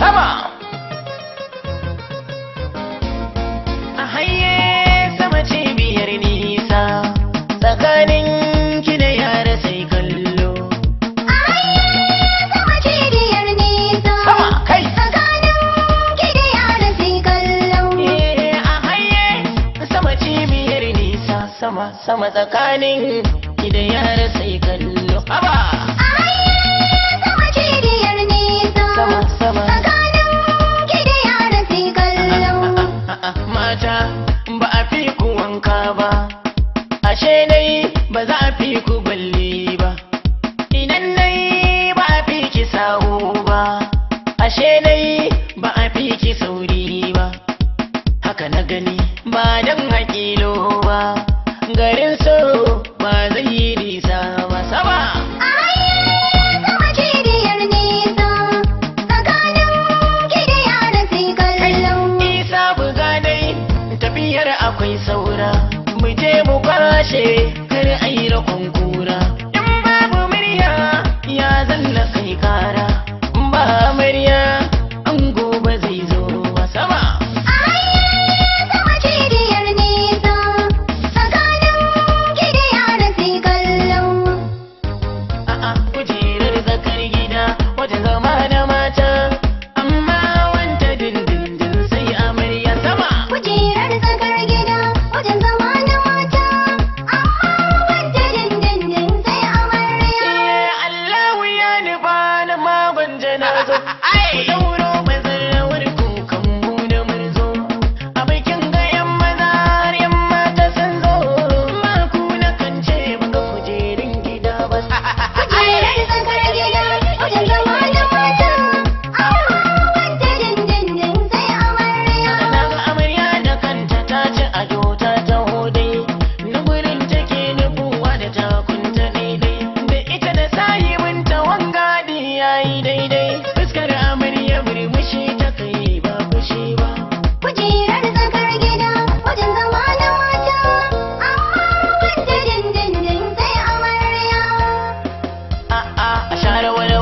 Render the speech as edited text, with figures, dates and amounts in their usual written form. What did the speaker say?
Sama a haye sama cibiyar nisa tsakanin ki da yara sai kallo. A haye sama cibiyar nisa. Sama kai. Tsakanin ki da yara sai kallo. Eh, a haye sama cibiyar nisa sama sama tsakanin ki da yara sai kallo. Haba. A haye sama cibiyar nisa. Sama sama. Tsakanin ki da yara sai kallo. Mata ba a fi ku wanka ba, ashe dai ba za a fi ku balle ba, idan dai ba a fi ki sahu ba, ashe dai ba a fi ki sauri ba. Haka na gani ba dan hakilo ba, garin so ba zai yi nisa ba. Sama. A haye sama cibiyar nisa. Tsakanin ki da yara sai kallo. Isa buga dai tafiyar akwai saura, mu je mu kwashe kar a yi rakon kura. In babu murya ya zanna kai kara, in ba murya an gobe zai zo ba. Sama. A haye sama cibiyar nisa. Tsakanin ki da yara sai kallo. A'a, kujerar tsakar gida wata zama da mata, amma wanta dindindin sai amarya. Sama. Kujerar tsakar gida wajen zama na mata, amma wanda dindindin sai amarya. Eh, Allahu ya nufa na magon janazo. Ku dauro mazarrawar kukan mu da murzo. A bikin ga 'yan maza har 'yan mata sun zo. Maku na kan ce ban ga kujerun gida ba. Kujerar tsakar gida wajen zama na mata, amma wanda dindindin sai amarya. Na ga amarya da kanta ta ci ado ta taho dai. Na gurin take nufuwa da takunta daidai. Da ita da sahibinta wangadi yayi daidai. Fuskar amarya murmushi ta kai ba fushi ba. Kujerar tsakar gida wajen zama na mata, amma wanda dindindin sai amarya. A'a, a share wani